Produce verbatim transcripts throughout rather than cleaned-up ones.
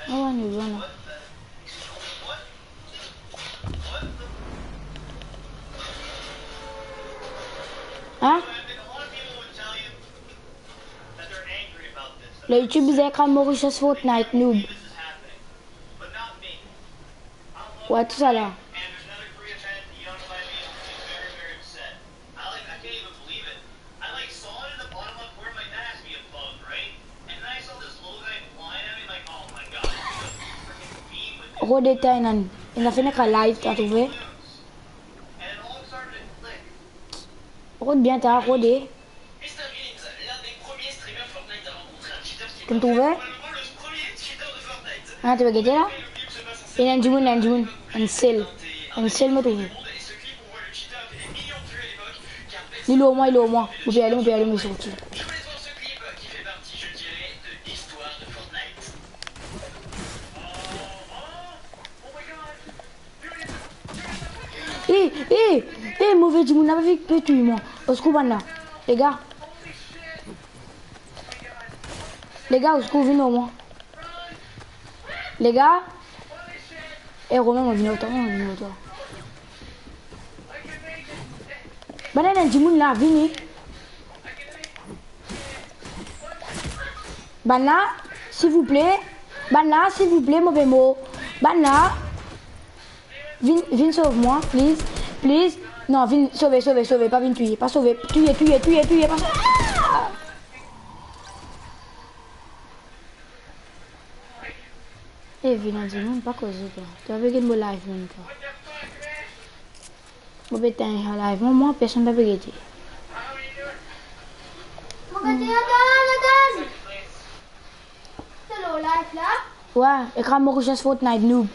Awa, nou vinn la. Hein? Le YouTube bizin ekrir Mauritius Fortnite noob. Wa, tou sa la. Rode, ena, ena finn ekrir live, to trouve? Rode bien, to rode. To trouve? Ah, to pe gete la? Ena enn dimoun, ena enn dimoun. Enn sel. Enn sel mo trouve. Li lor mwa, li lor mwa. Mo pe ale, mo pe ale, mo sorti. Eh, eh, eh, move dimoun la pe, pe touy mwa. Osekour bann la. Lega. Lega, osekour, vinn lor mwa. Lega. Eh, Romain, mo vinn lor twa, mo vinn lor twa. Bann la, ena dimoun la, vini. Bann la, silvouple. Bann la, silvouple, mo pe mor. Bann la, vinn, vinn sov mwa, please, please. Non, vinn sove, sove, sove, pa vinn touye, pa sove, touye, touye, touye, touye, pa sove. Ah! Eh, vinn dimoun, pa koze twa. Twa pe gagn mo live mem twa. Mo pe etinn live mwa, mwa, personn pa pe gete. Mo gete, atann, atann. To lor live la? Wa, ekrir Mauritius Fortnite noob.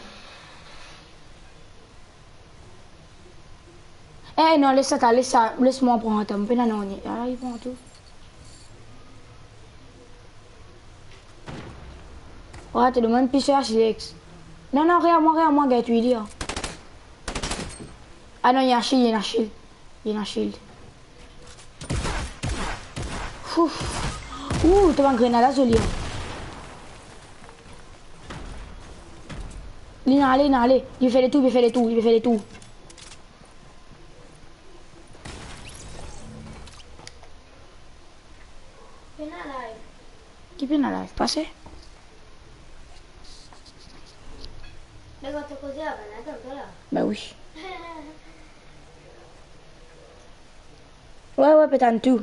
Eh, non, les sa, les sa, les mwa pran tan, mo pena nanye. Ah, li pran tou. Wa, to demann plis ar Silex. Non, non, rer mwa, rer mwa, get wi li, ah. Ah non, li ena shield, li ena shield. Li ena shield. Ouf. Ou, to bann grenad la zoli, ah. Li ena ale, li ena ale. Li fer letour, li fer letour, li fer letour. Pena live. Ki pena live? Pase. Me kan to koze a bann la, to la. Ba wi. Wa, wa, pe tann tou.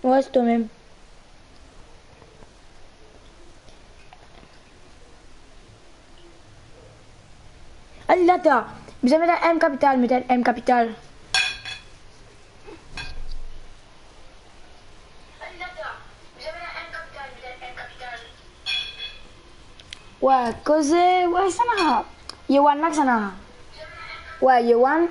Wa, se twa mem. Al la ta. Bizin met enn M kapital, met enn M kapital. Wa, koze, wa, sa na. Ye wan la sa na. Wa, ye wan.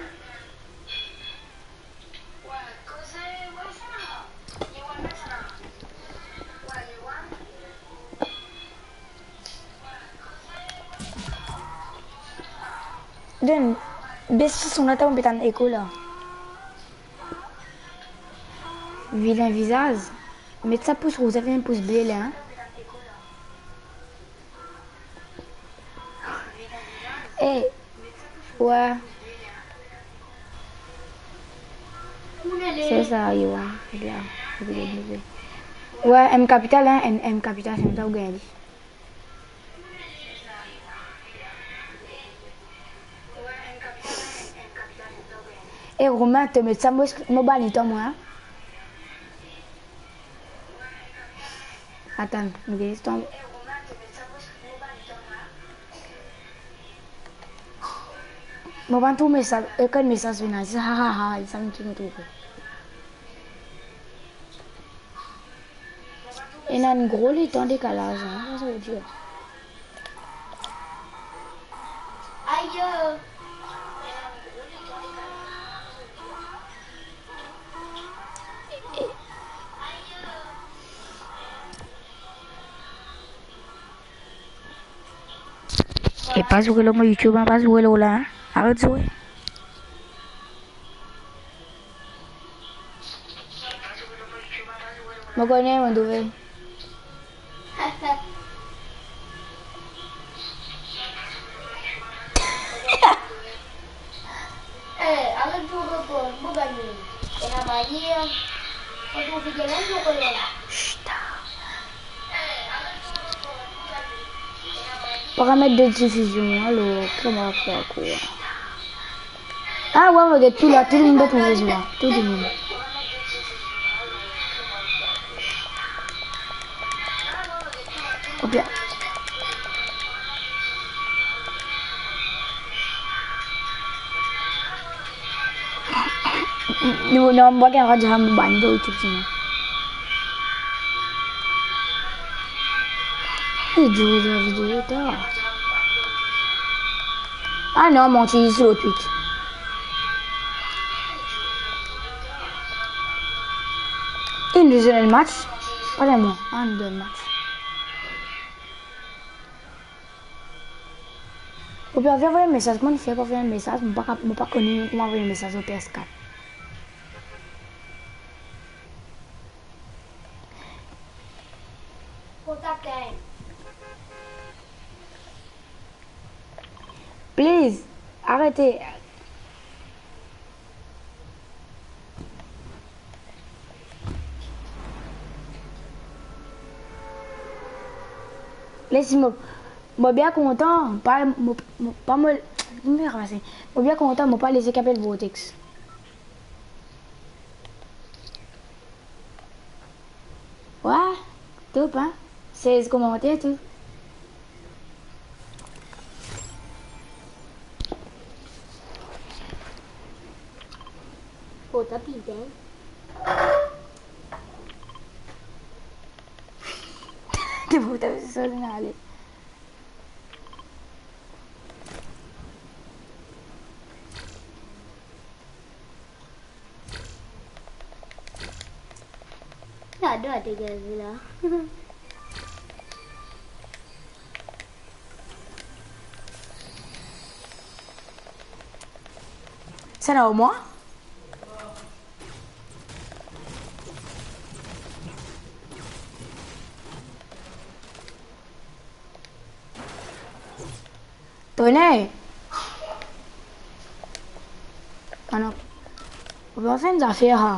Donn, bes son la, ta mo pe tann eko la. Vilin vizaz. Met sa pous rouz, sa fer enn pous ble la, hein. Eh, wa. Se sa, yo, wa. Bien, bien, bien. Wa, M kapital, hein, M, M kapital, se sa ou gagn li. Eh, Romain, to met sa, mo, mo bann li twa mwa, hein. Atann, mo gagn zis tann. Mo bann tou mesaz, okenn mesaz vinn, zis ha, ha, ha, sa vinn tou mo trouve. Ena enn gro letan dekalaz, hein, sa, sa ve dir. Ayo. E pa zoure lor mo YouTube, hein, pa zoure lor la, hein. Aret zoure. Mo kone mo trouve. Eh, aret dir mo gagne. Ena manier, mo trouv ki gagne mo kolor. Paramèt de difizion, alor, kouma fer ankor? Ah ouais, regarde, tou la, tou dimoun pe trouve sa la, tou dimoun. Ok. Nou, non, mo pa gagn drwa dir mo bann de YouTube sinon. Li dir lavideo ta. Ah non, mo ti zis lor Twitch. Inn zwe enn match. Pa de mwa, inn zwe enn match. Ou pe anvi avoy enn mesaz, kouma fer pou avoy enn mesaz? Mo pa kap-, mo pa kone kouma avoy enn mesaz lor P S quatre. Please, arete. Les mo, mo bien kontan, pa mo, mo, pa mo, mo bien kontan, mo pa lese ki apel Vortex. Wa, top, hein? Sez komanter tou. Oh, ta pite, hein? Te pou ta sa ale. Ador degaz la. Sa la omwin. Toner! Anon, ou pa fer enn zafer, ha?